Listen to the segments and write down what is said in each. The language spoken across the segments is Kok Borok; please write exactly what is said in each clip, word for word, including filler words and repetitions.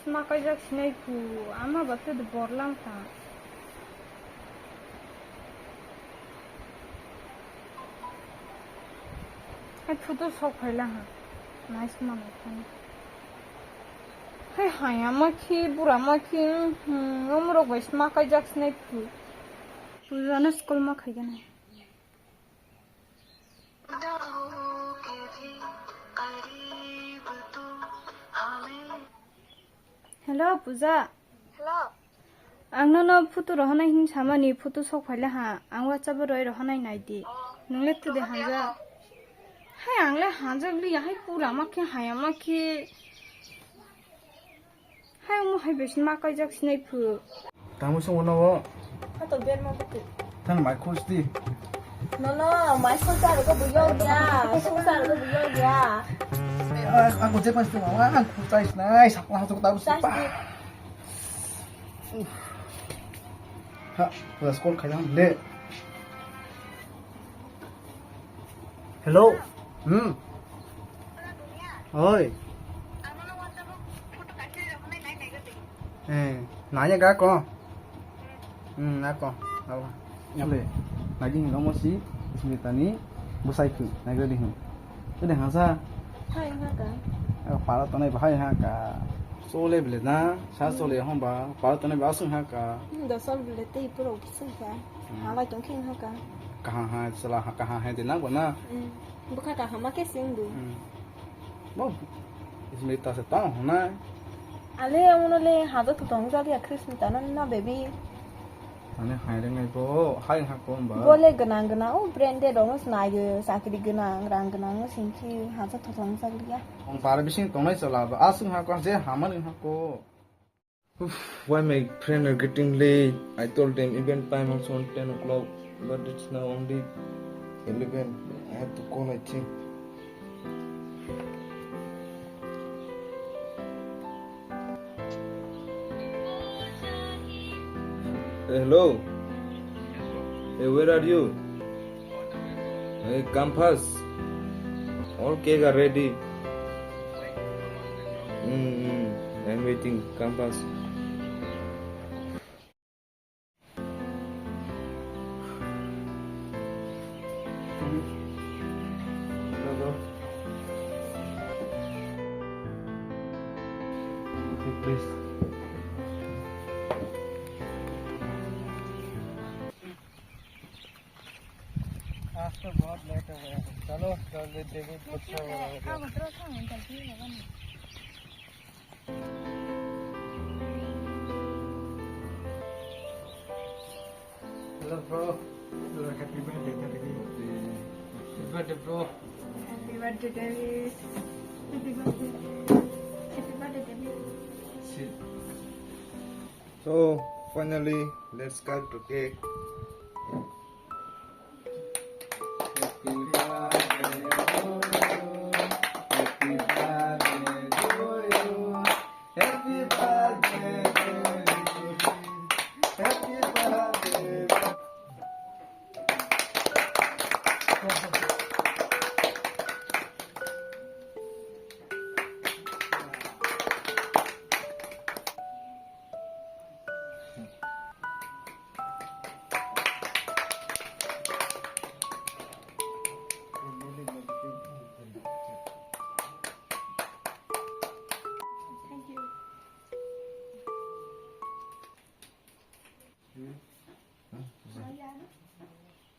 Ma kaijak sinai phu, ama ba twi borlam kha. Hai photo sok phaila ha. Nice ma nai phani. Hai haya ma khi, bura ma khi, hmm, omorok bai sma kaijak sinai phu. Pujano school ma khaigana. Hello, Puja. Hello. Ang nono photo rohonai hin samani photo sok phaile ha. Ang WhatsApp-o roi rohonai naidi. Oh, nwng le tude rohonai hanja. Ako. Hai ang le hanjak liya, hai pura ma khe, haya ma khe. Hai omo hai besin ma kaijak sinai phu. Tamo song ono o. Hato berma bete. Than mai khus di. No, no, mai khus sa ko bu yo ya. Khus sa ko bu yo ya. Ah, aku je pas tu mama, aku chai sinai, sakla tu tahu Chai sipa. Di. Ha, udah sekolah kayang le. Hello. Hmm. Oi. Eh, nanya ga ko? Hmm, ako. Apa? Yap. Le. Lagi hin omo si, si tani, busai ku, nagra di hin. Udah hasa. Hai, haka. Ako para tanai bahai haka. Sole bile na, sa sole hon ba, para tanai ba sung haka. Hmm, da sol bile te ipuro sung ka. Hmm. Halai tong khin haka. Kaha ha, sala ha, kaha ha, de na ba na. Hmm. Bwkha kaham ma khe se wngdu. Hmm. Bo, ismita se tang hwnai. Ale, omono le hajo thotong jak ya Krismita no na, baby. Ani hai rwngnai bo, hai ha ko hwnba. Bo le gwnang gwnang, o branded rok no se nai o, chakri gwnang, rang gwnang no sing khe hajo thotong jak ya. Ong para bising tongnai chwla bo, aswk ha ko je hamani ha ko. Uff, why my friend are getting late? I told them event time also on ten o'clock, but it's now only eleven. I have to call, I think. Hello. Hey, where are you? Hey, come fast. All cake are ready. Mm, mm. I'm waiting. Come fast. Hello, bro. Okay, please. आज तो बहुत लेट हो गया। चलो, जल्दी देवी गुस्सा हो रहा है। Hello, bro. Hello, happy birthday, happy birthday. Happy birthday, bro. Happy birthday, David. Happy birthday. Happy birthday, David. Sit. So, finally, let's cut the cake. Happy birthday to you. Happy birthday to you. Happy birthday to you. Happy birthday.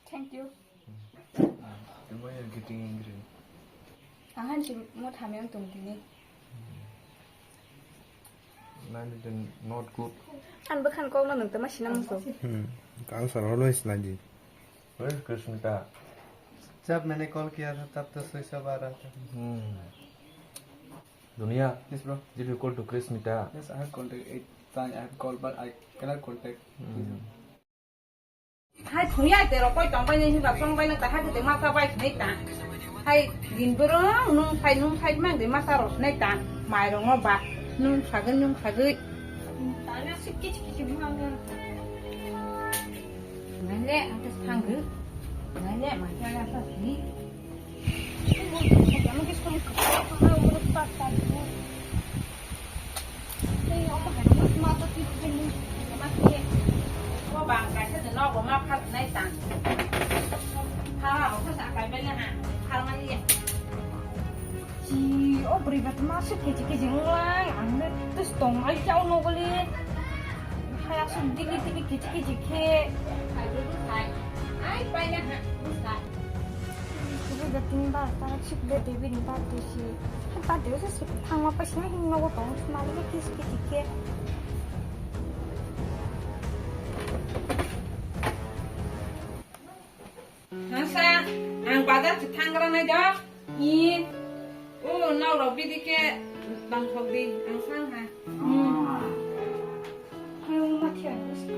Thank you. Thank you. Why are you getting angry? Ang han si mo thami ang tung tini. Nani then not good. An bakhan kok no nung tama sinam so. Hmm. Kang sar always like this. Where is Krishmita? जब मैंने कॉल किया था, तब तो switch off आ रहा था। Hmm. Dunia? Yes, bro. Did you call to Krishmita? Yes, I have called. Eight times I have called, but I cannot contact. Hmm. Hai thungya te rokoi tong bai nai hiba tong bai nai ta hai te ma ta bai nai ta. Hai din boro nung sai nung sai mang de ma ta ros nai ta. Mai rong ba nung sagoi nung sagoi. Ta na sik kichi kichi ma. Nai le ang te thang gu. Nai le ma ta ya sa si. Kamu ke school ke. Masuk kiji kiji wnglang, ang no tus tongmai chao nogoli. Hai asuk dili dili kiji kiji khe. Ai paina ha, busa. Kubu da tin bar, ta sik de David ni birthday si. Birthday se sik thangma pa sini hin nogo tong, mali kiji kiji khe. Hasa, ang bazar se thangra nai da. I, o, nau rok bidi khe bang thok di, ang sang ha. Hmm. Hai, o, ma thia, o, sa.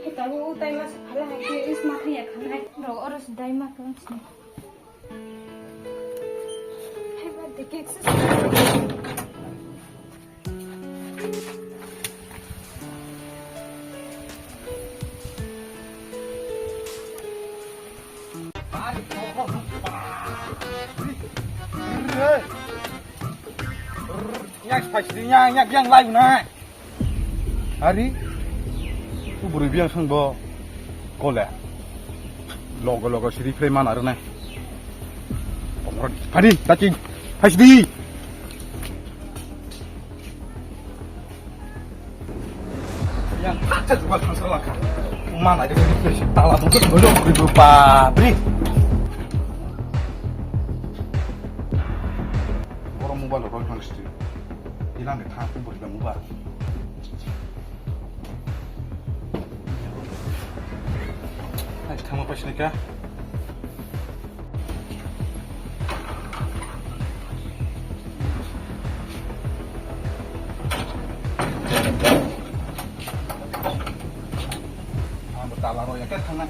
Hai, ta, o, tai ma sa phala hai khe, is ma thia khanai. Rok, oro se dai ma khe, o, se. Hai, ba, de, cake se. Yang spicy, yang, yang, yang layu na. Ari, tu bwrwi biyang song bo kole. Logo logo siri phlai man aro nai. Hari, tati, phaisdi. Yang khacha jugal thangsar lakha. Mana de bwrwi phlai si tala dong, dong, dong, bwrwi bwrwi pa, bwrwi. Borok mobile rok roi phang sidi. Ilang de thang, bwrwi ba mobile. Ai, thangma paisini kha. Ang bo tala rw ya khe thangnai.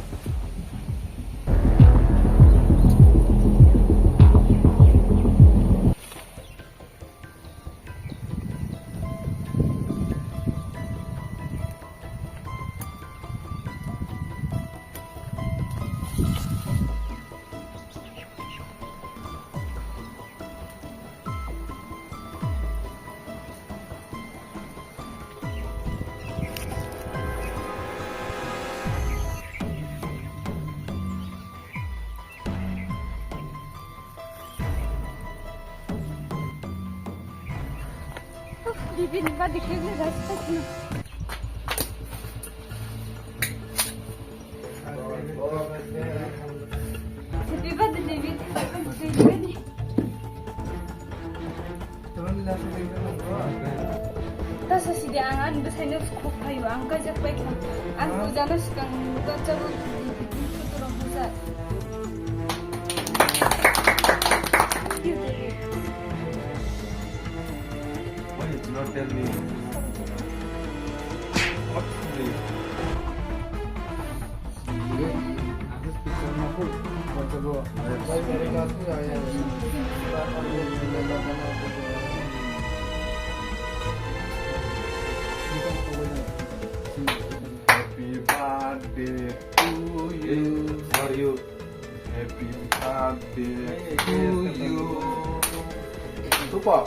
Bibi ni ba dikhe ni rasta sina. Happy birthday, David. Happy birthday, David. Ta sa sidi ang ani bwsaino khuk phaio, ang kaijak pai kha. Ang pujano swkang nukha chabo photo rok bujak. Why you do not tell me? What is this? Happy birthday to you. How are you? Happy birthday to you. Super.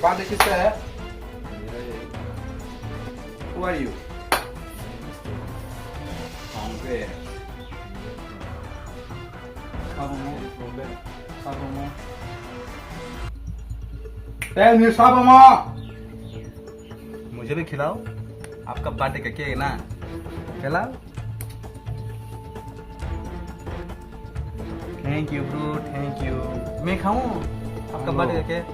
Birthday kiss hai? Who are you? Hungry. Tell me, Sabama. मुझे भी खिलाओ, आपका बर्थडे का केक है ना, खिलाओ। Thank you bro, thank you। मैं खाऊं आपका बर्थडे का केक?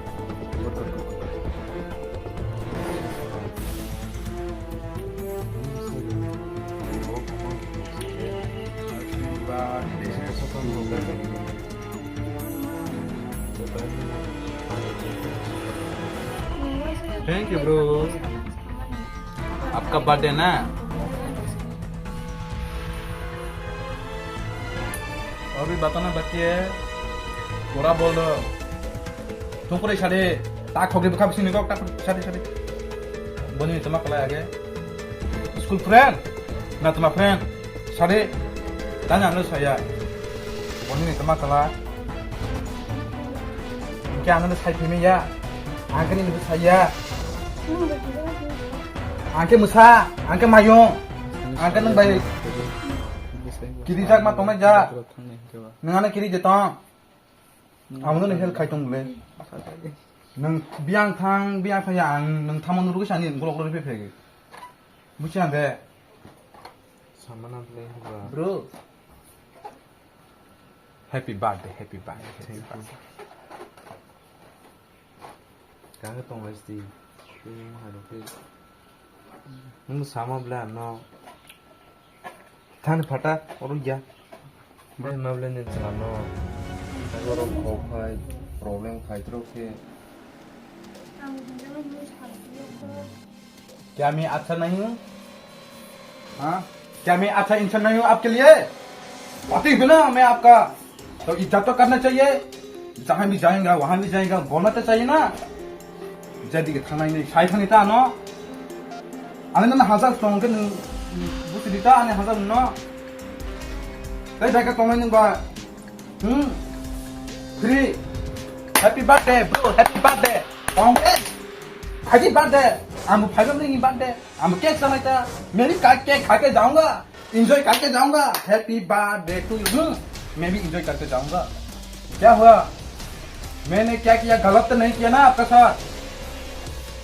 Thank you bro। आपका बर्थडे ना? अभी बताना बाकी है, पूरा बोल दो। Thungkuri sadi, tak hogi bwkha bising ni kok tak sadi sadi. Boni ni tama kalai age. School friend? Na tama friend? Sadi, tanya anu saya. Boni ni tama kala. Hingke ang no sai phimai ya. Ang khe nini bwsai ya. Ang khe mwsa, ang khe mayung. Ang khe nwng bai kiri jak ma tongnai jak. Nwng ano kiri je tong. Amo no help khai tong le. Nang biang thang, biang thang ya ang nang thamon rugwi sani golok rugwi phege. Buchi ande. Samana play ba. Bro. Happy birthday, happy birthday, happy birthday. Kang tong le sti. Nung sama bla no. Thani phata, oro ya. Bai ma bla ni chwla no. Oro khok phai, problem khai tro khe. क्या मैं अच्छा नहीं हूँ? हाँ? क्या मैं अच्छा इंसान नहीं हूँ आपके लिए? पति हूँ ना मैं आपका, तो इज्जत तो करना चाहिए। जहाँ भी जाएगा, वहाँ भी जाएगा, बोलना तो चाहिए ना। Jadi ke thanai ni sai thani ta no. Ani na hazar tong ke nung busi dita ani hazar no. Tai bai ka tong nung ba. Hmm. Free. Happy birthday, bro. Happy birthday. Tong ke. Happy birthday. Amu phaiba ni birthday. Amu cake samai ta. Meri ka cake kha ke jaunga. Enjoy करके जाऊंगा, happy birthday to you। हम्म, मैं भी एंजॉय करके जाऊंगा। क्या हुआ? मैंने क्या किया, गलत तो नहीं किया ना आपका साथ?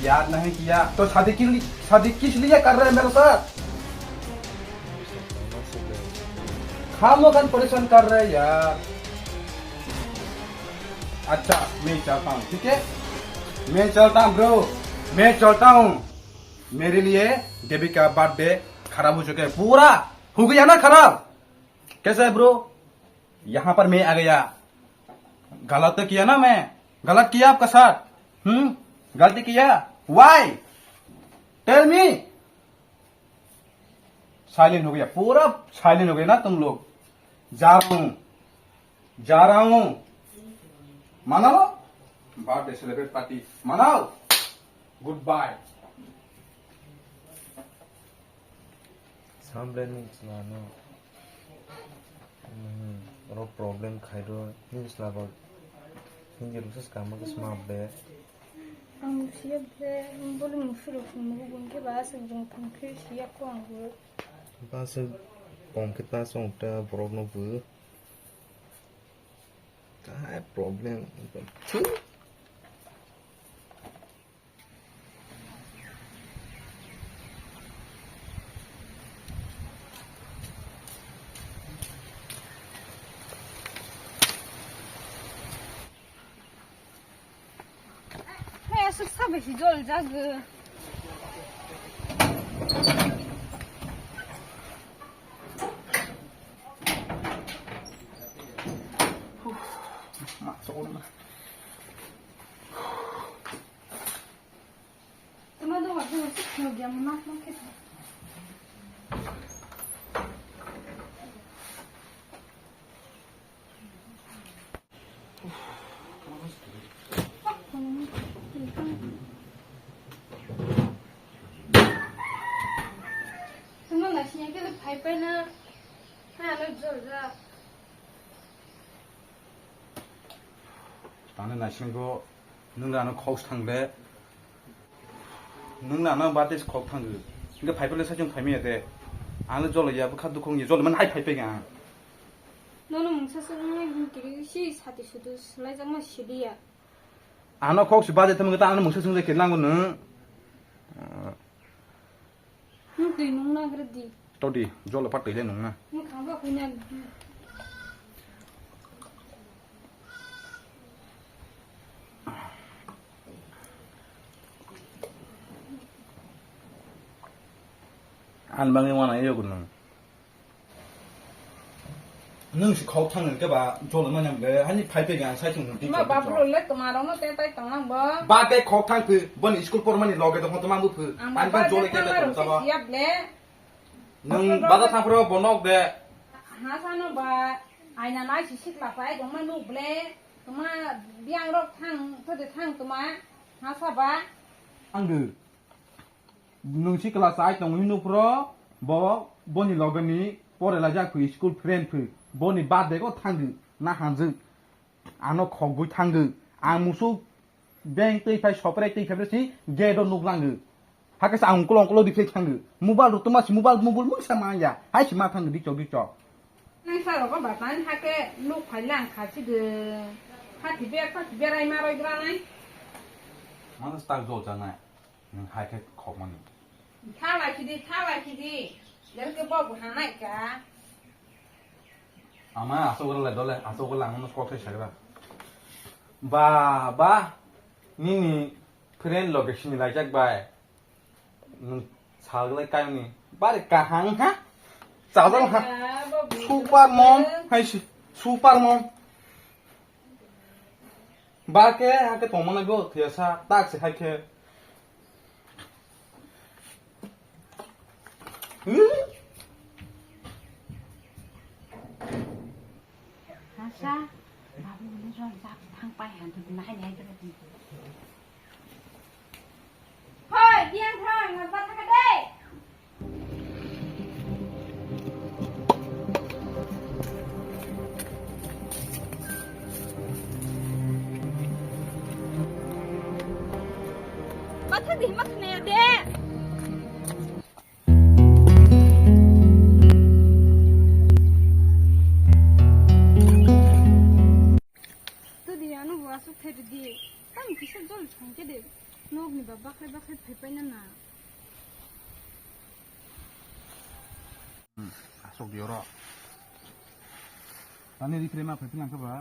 याद नहीं किया तो शादी के लिए, शादी किस लिए कर रहे हैं मेरे साथ? खामोखा परेशान कर रहे हैं यार। अच्छा, मैं चलता हूँ, ठीक है? मैं चलता हूँ ब्रो, मैं चलता हूँ। मेरे लिए देवी का बर्थडे खराब हो चुका है, पूरा हो गया ना खराब। कैसा है ब्रो? यहाँ पर मैं आ गया। गलत तो किया ना मैं? गलत किया आपका साथ? हम्म, गलती किया? Why? Tell me। साइलेंट हो गया, पूरा साइलेंट हो गया ना तुम लोग। जा रहा हूँ, जा रहा हूँ। मनाओ, बर्थडे सेलिब्रेट पार्टी मनाओ। Goodbye। Samble ni chwla no. Hmm, oro problem khai do. Ni chwla bo. Ni rusa kama ke sma be. Ang siya ble, bole musu rok sung mugu gun ke ba aswk jong thang khe siya ko ang bo. Ba aswk kom khe ta song ta borok no bo. Kahai problem. Thik. Hai, aswk sa bai si jol jago. Tama do wa do si khno gya ma ma khe. Tama na siya ke phai phai na. Ha, ano jol ja. Tani naisingko nwng rano khok thang de. Nwng rano bate khok thang de. Hingke phai phai le sajung phai maya de. Ano jolo ya bwkha dukhung ya jolo man hai phai phai ga. Nono mungsa sung nai hingke si sati sudu slai jang ma sidi ya. Ano khok si bate thang ta ano mungsa sung de ke lango nwng. Nwng twi nung nagra di. To di, jolo pa twi le nung na. Nwng khang ba khuina. An bangwi wana yo gunung. Nwng si khok thang nang ke ba jolo manya be hani phai pe gan sai thung di. Ma chok bab chok. Role toma rong no te tai tong nang bo. Ba te khok thang phi boni school por mani loge tong toma bu phi. Ang ani ba ba jolo te te tong tama. Siap le. Nwng bajar thang phro bo nok de. Ha sano ba aina nai si sikla pai dong ma nuk ble. Toma biang rok thang to de thang toma ha sa ba. Ang de. Nwng si class eight tong hino phro bo boni loge ni pore la jak phi school friend phi boni birthday ko thang de na hanju. Ano khogwi thangwi, ang musuk beng twi phai sopre twi phai si gate o nuklangwi. Hakhe se ang ukolong ukolong rikhe thangwi. Mobile rok tongma si mobile mobile mungsa manya. Hai si ma thangwi dichok dichok. Nang sa rok ba tan hakhe nuk phai lang kha si de. Khati ber, khati berai ma bai granai. Mano stak jol janai. Nwng hai khe khokmani. Thalai khidi, thalai khidi. Jar khe bo bo hanai ka. Ama asok lai dole, asok lai ang kok thai sagra. Ba, ba. Nini friend loge sini laijak bai. Nwng saglai kaimni. Bari kahang ha? Chajal ha? Super mom. Hai si. Super mom. Ba khe ha khe tongmana go thiya sa tak se hai khe. Asa, babu ni ron jak thang pai han tu nai nai tu. Hoi, biang thang, nang bathang de. Bathang di, bathang de. Tudi ano bo aswk thai rwdi. Tamo kisa jol thangkhe de. Nokni ba bakhai bakhai phaipaina na. Hmm, aswk di oro. Tani ripre ma phaipaina khe ba.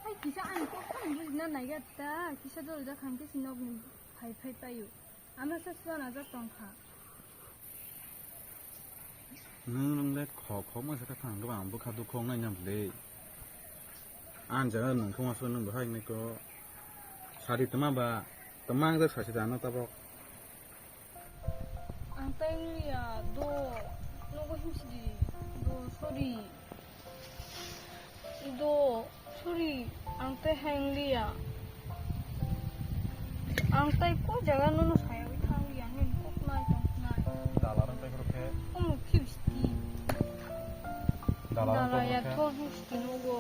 Ai kisa ani kok phano bujina naiga ta. Kisa jol ja khangkhe si nokni phai phaipaio. Ano se swana jak tongkha. Nwng, nwng le khok khok ma se kha thang, ang bwkha dukhu wngnai nang le. Ang jaga nwng thuma se nwng bahai nai ko. Sari tama ba, tama ang jak sasi dano tabok. Ang tai wngya do, nogo himsidi do, sorry. Do, sorry, ang tai hai wng liya. Ang tai ko jaga nono sayawi thang liya, nini kok nai tong nai. Dalarang tai khoro khe. Omo phibisti. Dalarang tai khoro khe. Dalaya to phibisti nogo.